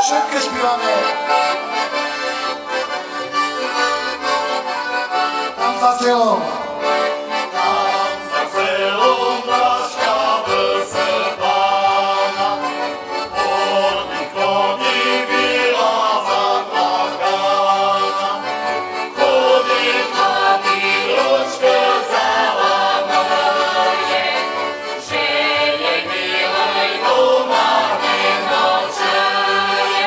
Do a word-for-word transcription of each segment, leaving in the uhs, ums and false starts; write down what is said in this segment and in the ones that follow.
Шыткы шпіваме. Там за селом. Там за селом пташка высыпана, ходит, ходит, біла заплакана. Ходит, ходит, ручкы заламыє, же єй милый дома не ночыє.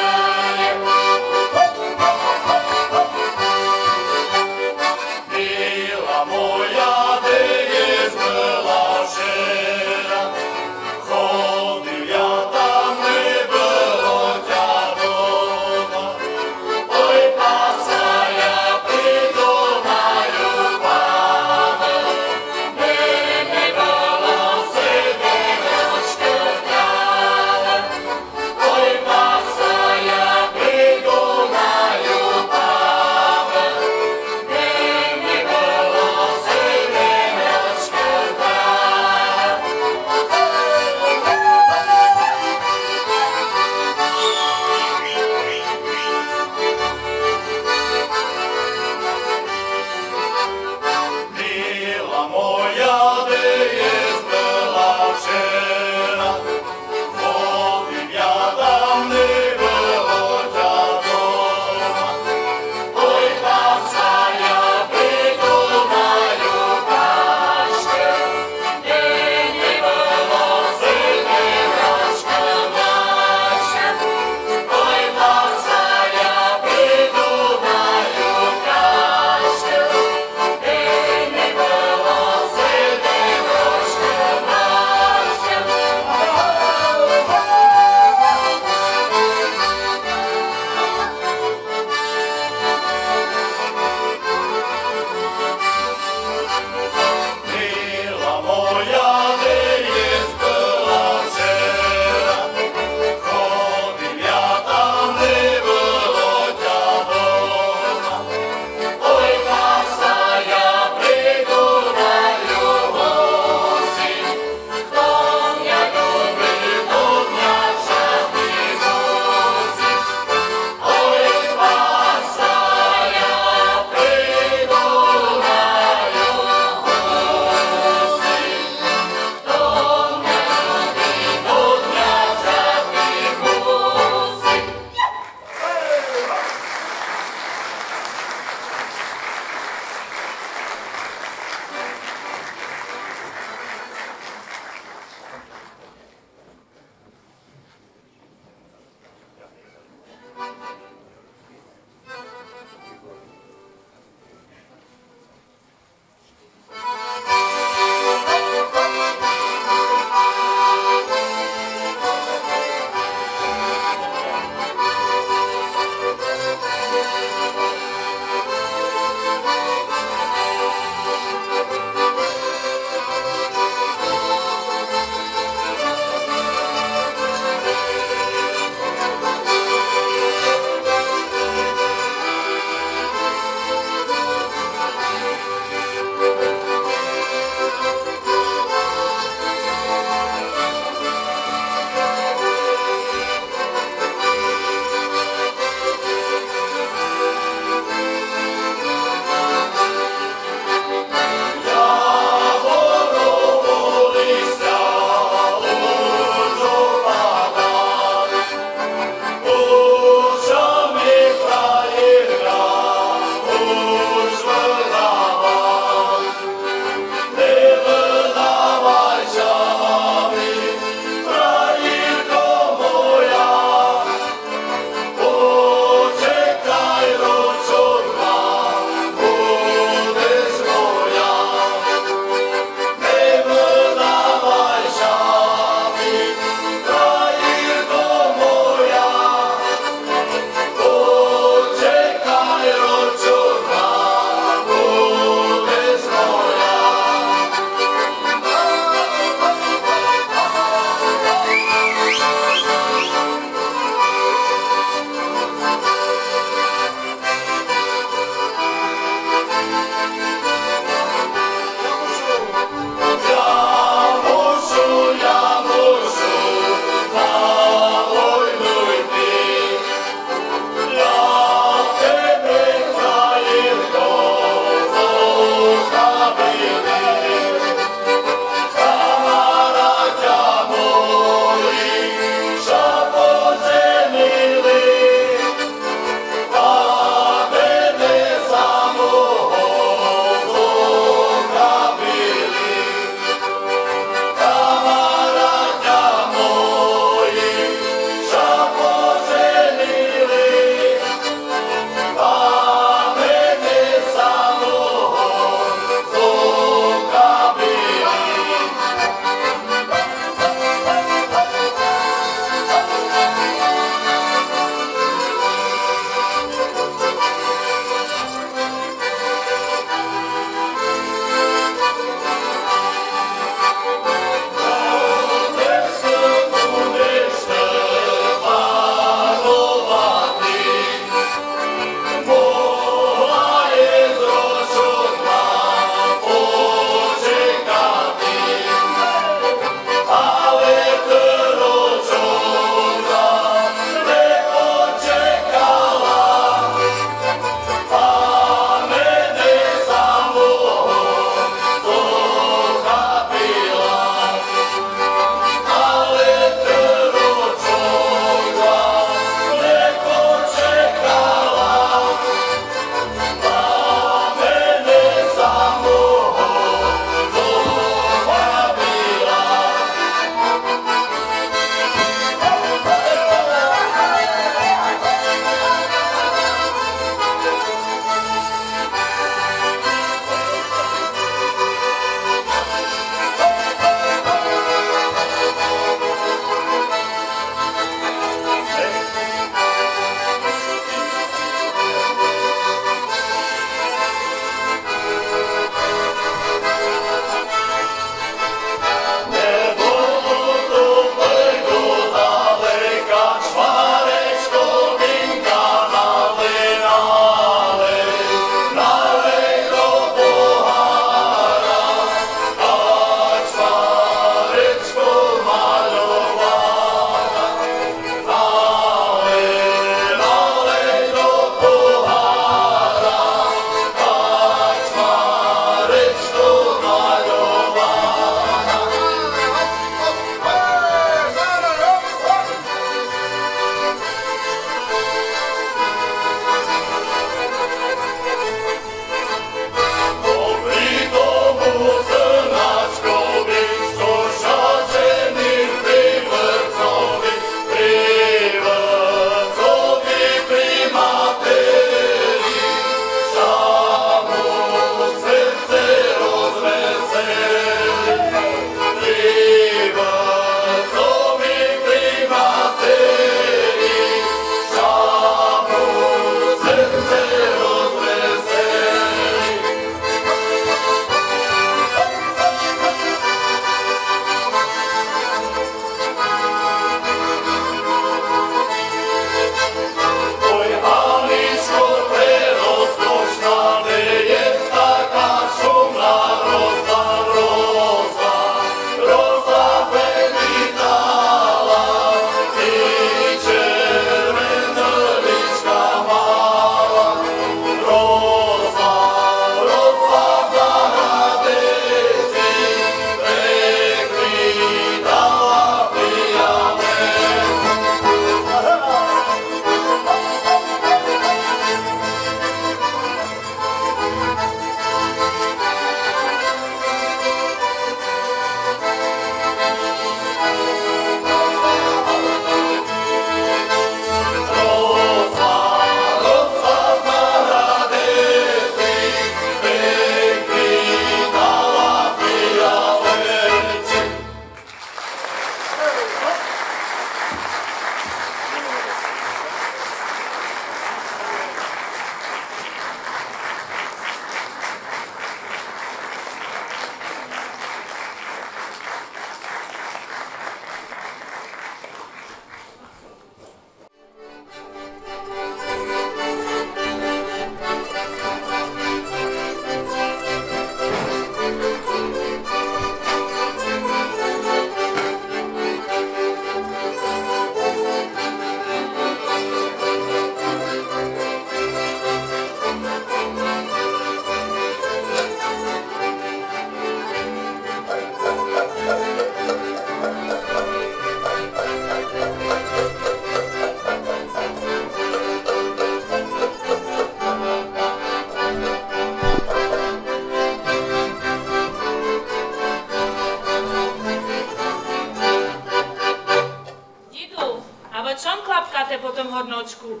Лапкате по тым горночку?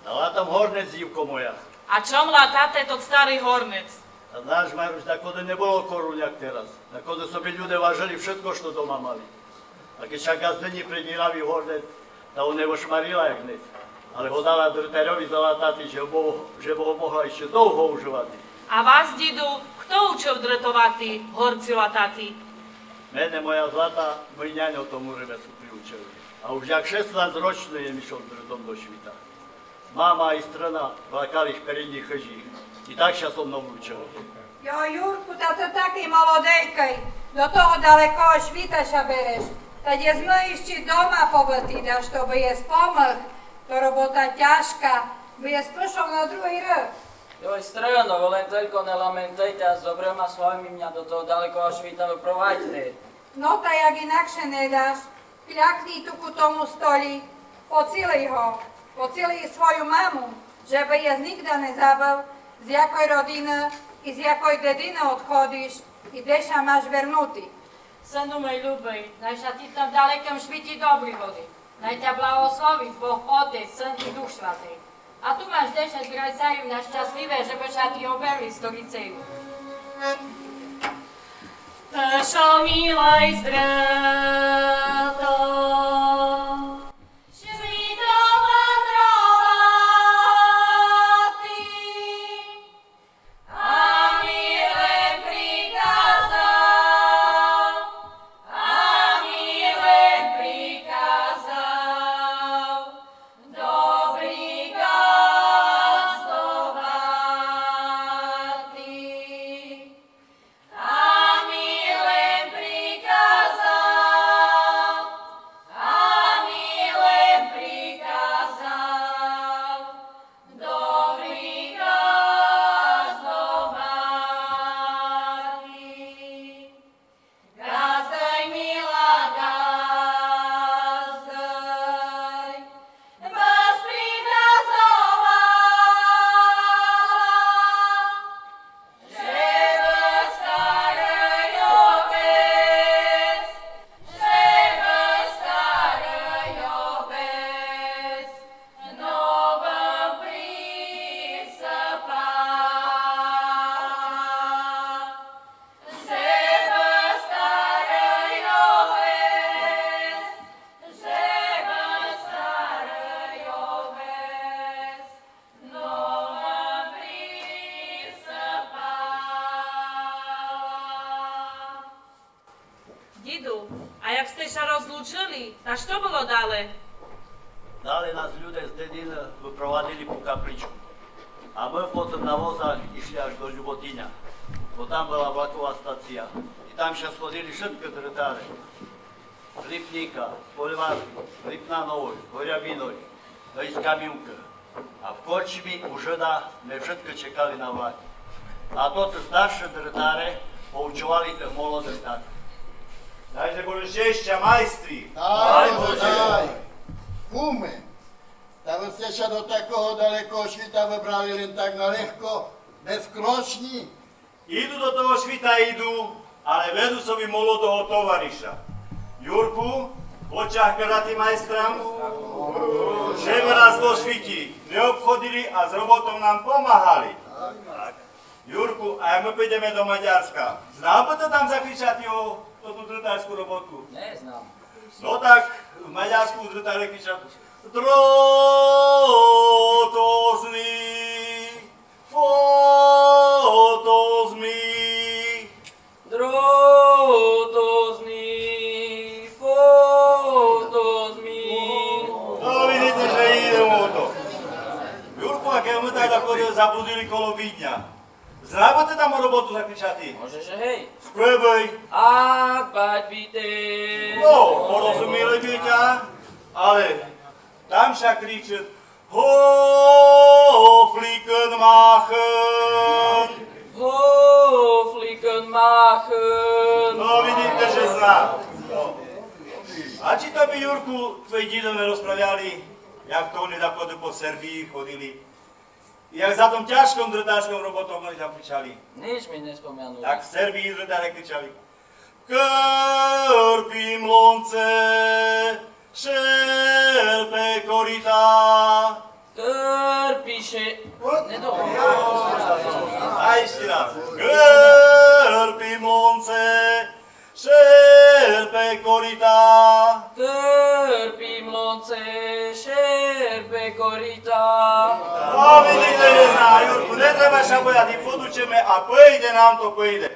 Та латам горнец, дївко моя. А чом латате тот старый горнец? Та знаш, Марусь, дакоды не было кору як тераз. Дакоды собі люде важыли вшытко, што дома мали. А кедь ся ґаздынї придїрав горнец, та вона го шмарила як нєц. Але го дала дрытарьови залатати, же бы, же бы го могла іщы довго ужывати. А вас, дїду, хто учыв дрытовати, горнці латати? Мене, моя злата, мій няньо тому ремеслу приучыв. А уж як шеснадцерочный єм ішов з дрытом до швіта. Мама і стрина плакали в передній хыжі. І так ся со мном учыли. Йо, Юрку, та ты такый молодейкый, до того далекого швіта ся береш. Та десь мы іщы дома побыти, дашто бы єс помыг, то робота тяжка, бы єс пышов на другый рок. Йой, стрино, вы лем телько не ламентуйте, а з добрыма словами мня до того далекого швіта выпровадьте. Но та як інакше не даш, клякни ту ку тому столї, поцілуй го, поцілуй і свою маму, же бы єс нїґда не забыв, з якой родины і з якой дедины одходиш і де ся маш вернути. Сыну мый любый, най ся ти в тым далекым швіті добрі водит, най тя благословит Бог Отец, Сын і Дух Святый. А ту маш десять грайцарів на щасліве, жебы ся ти оберли сторицею. Пышов милый з дрытом, швітом вандровати, а мі лем приказав, а мі лем приказав, добрі ґаздовати. А мі лем приказав, а мі лем приказав, добрі ґаздовати. Ґаздой, мила, ґаздой, быш приказовала, жебы старый овец, жебы старый овец новым присыпала. Жебы старый овец, жебы старый овец новым присыпала. Дїду, а як сте ся розлучыли, та што было дале? Дале нас люде з дедины выпровадили по каплічку. А мы потым на возах ішли аж до Люботиня, бо там была влакова стация. І там ся сходили вшыткы дрытары. З Ліпніка, з Польваркы, з Ліпнановой, з Горябіной, но і з Камівкы. А в корчмі у Жыда мы вшыткы чекали на влак. А то тых старшых дрытаре поучовали тых молодых так. Дайте Боже щестя, майстрі! Дай Боже! Куме, та вы сте ся до такого далекого швіта выбрали лем так на легко, без клочні? Іду до того швіта, іду, але веду собі молодого товариша. Юрку, в очах карати майстрам, жебы нас во швіті не обходили, а з роботом нам помагали. Юрку, а як мы придеме до Мадярска, знав бы ты там закричати о тоту дрытарьску роботу? Не знам. Но так, в Мадярску дрытаре кричат: Дротозмі, фотозмі. Дротозмі, фотозмі. Но, видите, же ідеме о то. Юрку, а кед мы тай заблудили коло Відня, знав бы ты там о роботу закричати? Може же гей. Спробуй. А, бать біте. Но, порозуміли бы тя, але там ся кричат: Гофлікенмахен! Гофлікенмахен! Но, видите, же знав. А чи тобі, Юрку, твої дїдо не розправяли, як то они дакоды по Сербії ходили? І як за тым тяжком дрытарьском роботом они там кричали? Нич мі не спомянули. Так в Сербії дрытаре кричали: Керпім лонце, шерпе корі Та. Терпи ше. Не, добре. Ай, ще раз. Терпи, млонце, шерпе корита. Терпи, млонце, шерпе корита. А, видите, не знаю, Юрку, не треба ся бояти, подучиме, а пойде нам то, пойде.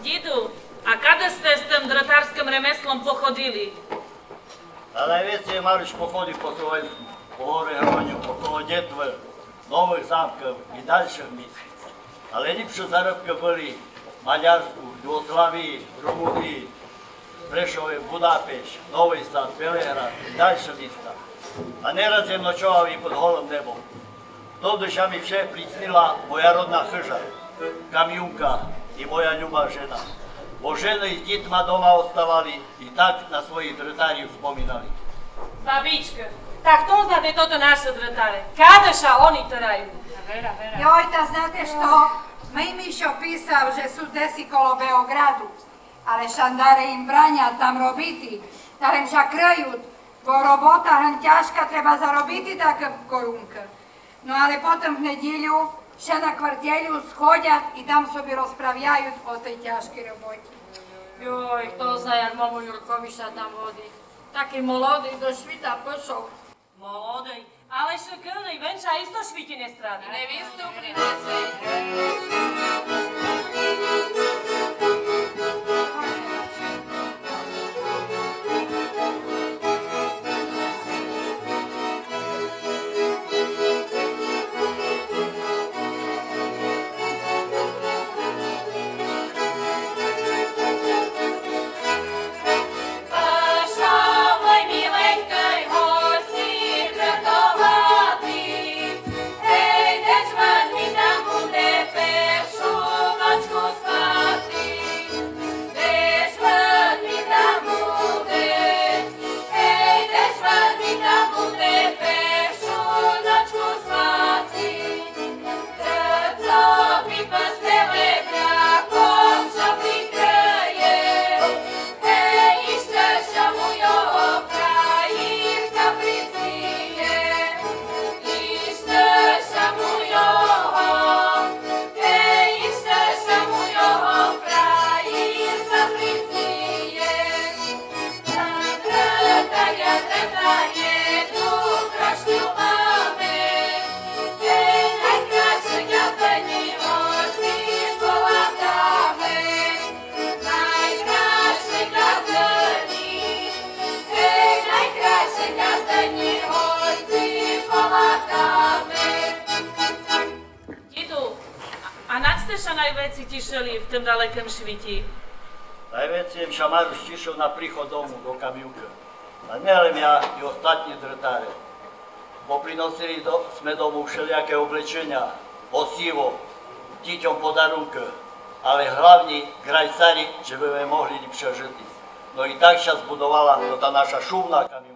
Дїду, а каде сте з тым дротарскым ремеслом походили? Та найвецей, Маруш, походив по Словенску, по Горей Гроню, около Дєтвы, Новых Замков и дальшых міст. Але лїпше зарубкы были в Мадярску, Югославиі, Румуниі, Прешове, Будапешт, Новый Сад, Белеґрад и дальше міста. А не раз єм ночовав и под голым небом. Товды ся ми вше приснила моя родна хыжа, Камюнка и моя люба жена. Бо жены з дїтма дома оставали и так на своїх дротарів споминали. Бабичко, та хто зна де тото нашы дротаре? Каде ша они тераю? Йой, та знате што? Мій Мишо писав же су деси коло Беоґраду, але шандаре им браня там робити, та лем ша крают, бо робота гем тяжка, треба заробити такы корункы. Но але потом в недїлю ше на квартєлю сходят и там собі розправяют о тей тяжкей роботї. Йой, хто зна, як мому Юркови ша там водит. Такий молодий до швіта пышов. Молодий, але шыкылний, вен ша исто швітї не стратит. Невісту принесе. ше найвецей тїшели в тим далеким швіти? Найвецей єм ша, Маруш, тїшел на приход дому до Камюнкы. А нєлем я, и остатнї дрытаре. Бо приносили до, сьме дому вшелияке облеченя, осїво, дїтьом подарункы, але главнї ґрайцари, же быме могли лїпше жыти. Но и так ся збудовала тота наша шумна Камюнка.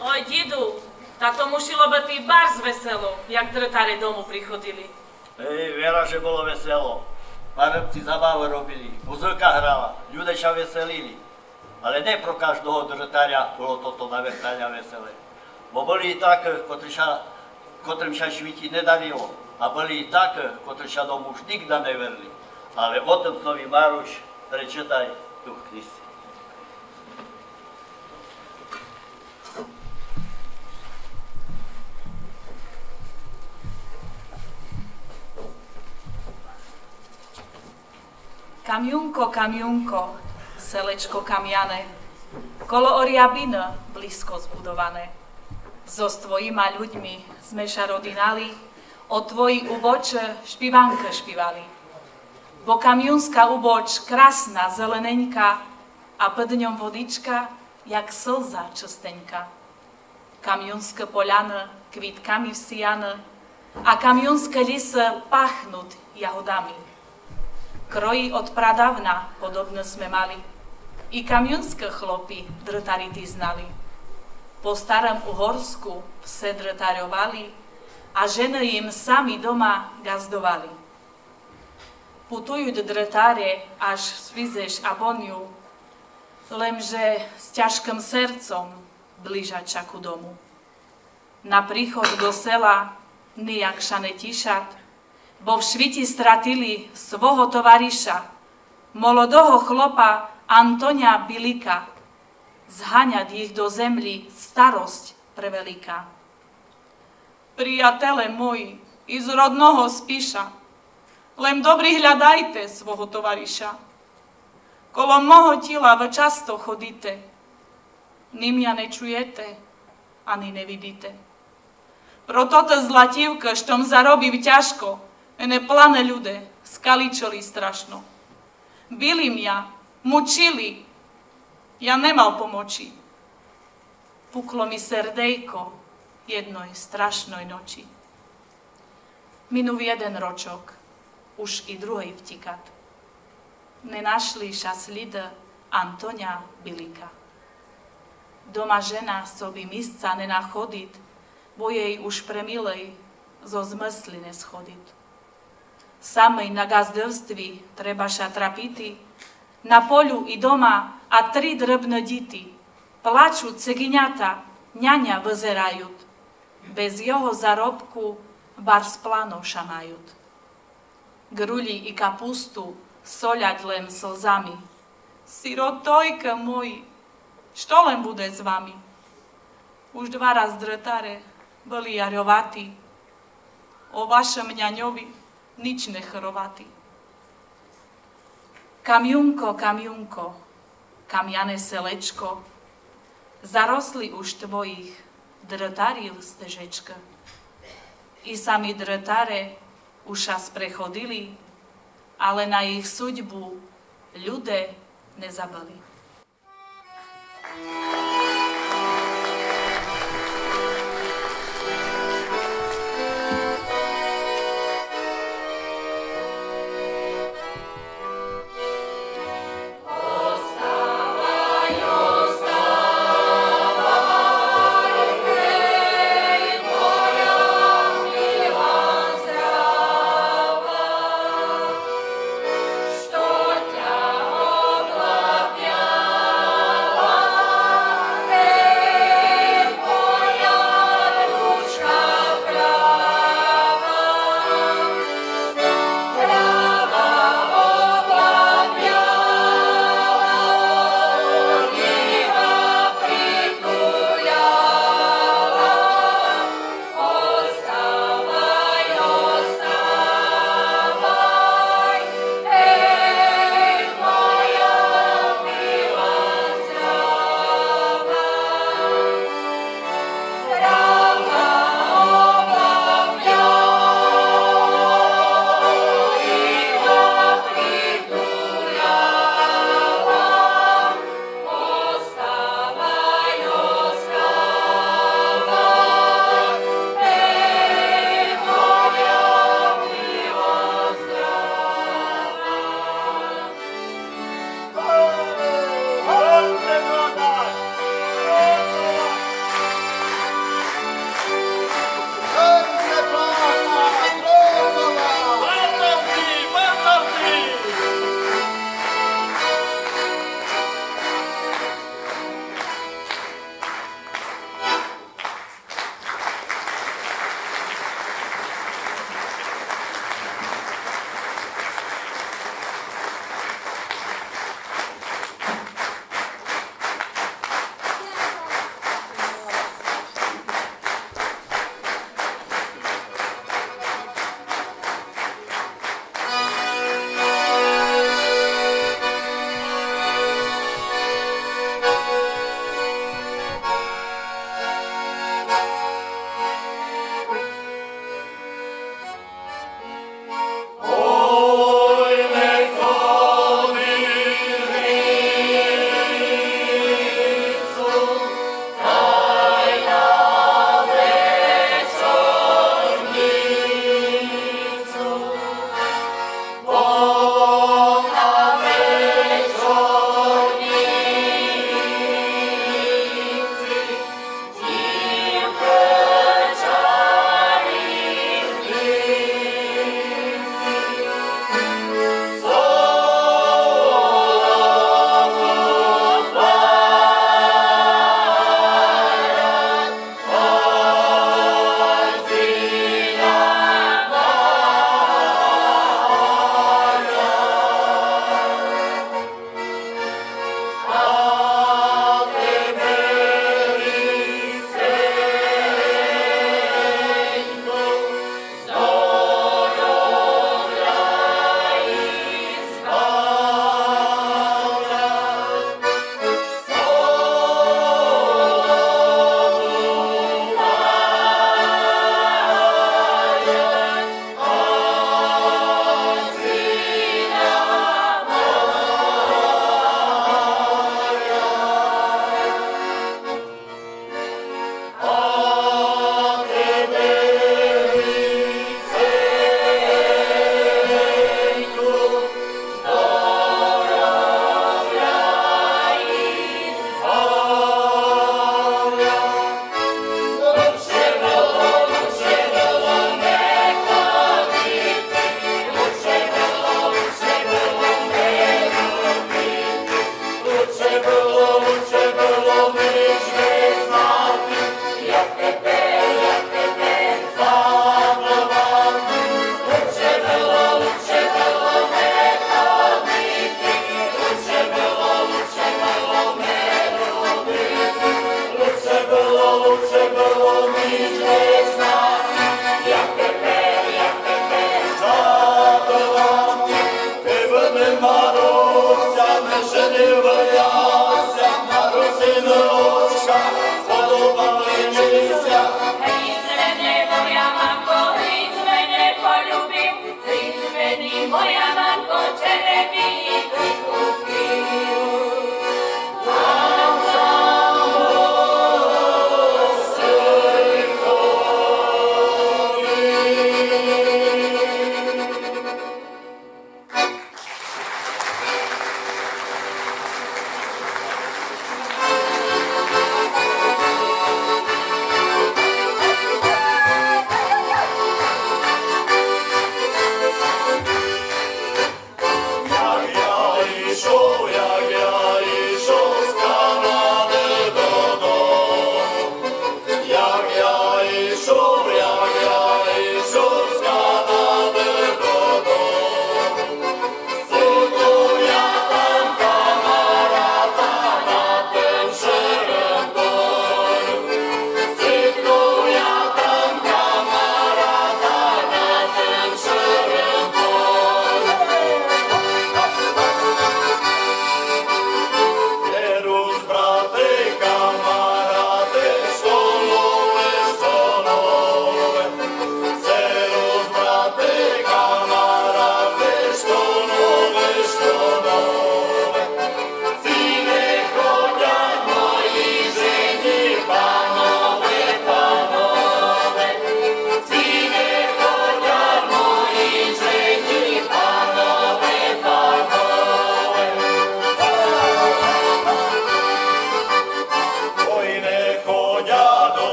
Ой, дїду, та то мушило быти барз весело, як дрытаре дому приходили. Ей, вера же было весело. Парубци забавы робили, музыка грала, люде ся веселили. Але не про каждого дрытаря было тото навертаня веселе. Бо были и такы, котрым ся, котрым ся в швіти не дарило, а были и такы, котры ся дому уж нїґда не верли. Але о тым сьме, Маруш, пречытай ту в книзці. Камюнко, Камюнко, селечко камяне, коло Орябины близко збудоване. Зоз твоїма людьми сьме ся родинали, о твоїй убочы шпіванкы шпівали. Бо камюнска убоч красна, зелененька, а під ньом водичка, як сльоза чыстенька. Камюнскы поляны квітками всіяны, а камюнскы лісы пахнут ягодами. Крої од прадавна подобны сьме мали, и камюнскы хлопи дрытари тіж знали. По старым угорску все дрытарьовали, а жены їм сами дома ґаздовали. Путуют дрытаре аж в Свизеш а Боню, лемже з тяжкым серцом ближат ся ку дому. На приход до села нияк ся не тішат, бо в швіти стратили свого товариша, молодого хлопа Антоня Билика. Зганят їх до землї старосц превелика. Приятеле мої из родного Спиша, лем добри глядайте свого товариша. Коло мого тїла вы часто ходите, ним я не чуєте, ани не видите. Про тото златївко, што м заробив тяжко, мене плане люде скаличели страшно. Били мя, мучили, я не мал помочи. Пукло ми сердейко єдной страшной ночи. Минув єден рочок, уж и другей втїкат. Не нашли ша слїда Антоня Билика. Дома жена соби мисца не находит, бо єй уж премилей зоз мысли не сходит. Самей на ґаздовстви треба ша трапити, на полю и дома, а три дребны дїти. Плачу цигинята, няня вызерают. Без його заробку барз плано ша мают. Ґрулї и капусту солять лем слзами. Сиротойка мої, што лем буде з вами? Уж два раз дротаре были ярьовати, о вашым няньови нич не хоровати. Камюнко, Камюнко, камяне селечко, заросли уж твоїх дротарів стежечка. И сами дротаре уж ша спреходили, але на їх судьбу люде не забыли.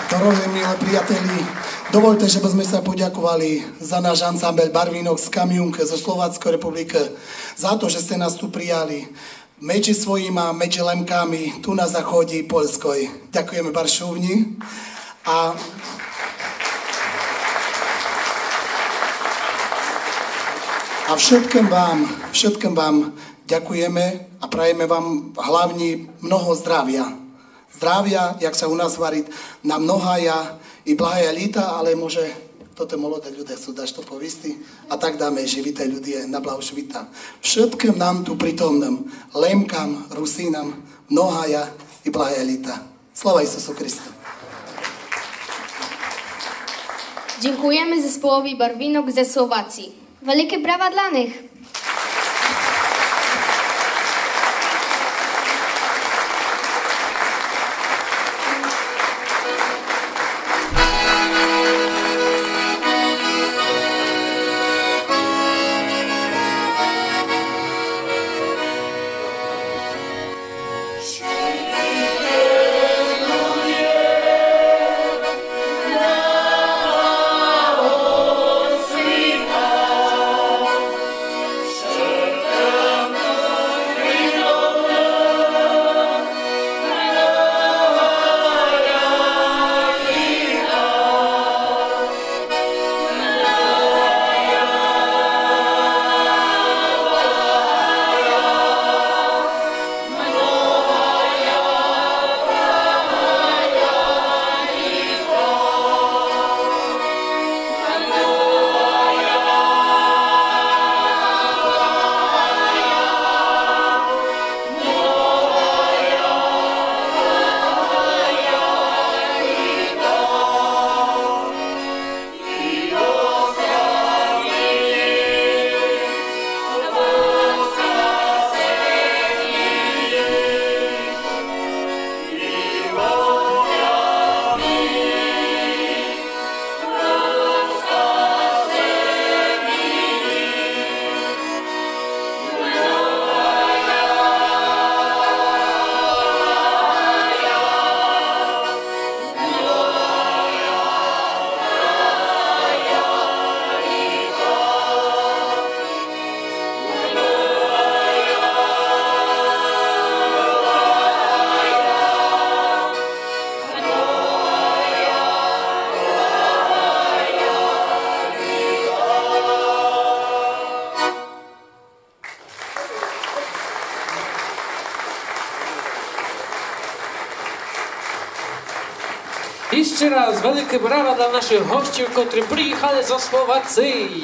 Здорове, милі приятелі. Довольте, жебы сме ся подяковали за наш ансамбель Барвінок з Камюнкы, зо Словацкой републікы, за то, же сте нас ту прияли меджі своїма, меджі Лемками, ту на заході Польской. Дякуєме барз шумні. А, а вшыткым вам, вшыткым вам дякуєме а праєме вам главні много здравя. Здравя, як ся у нас гварит, на многая і благая літа, але може тоты молоды люде хцу дашто повісти, а так даме, живіте люде, на благу живіта. Вшыткым нам ту притомным, Лемкам, Русинам, многая і благая літа. Слава Ісусу Христу! Дзінкуєме зесполови Барвінок зо Словациі. Велике браво для них! Іщы раз велике браво для нашых гостів, котры приїхали зо Словациі.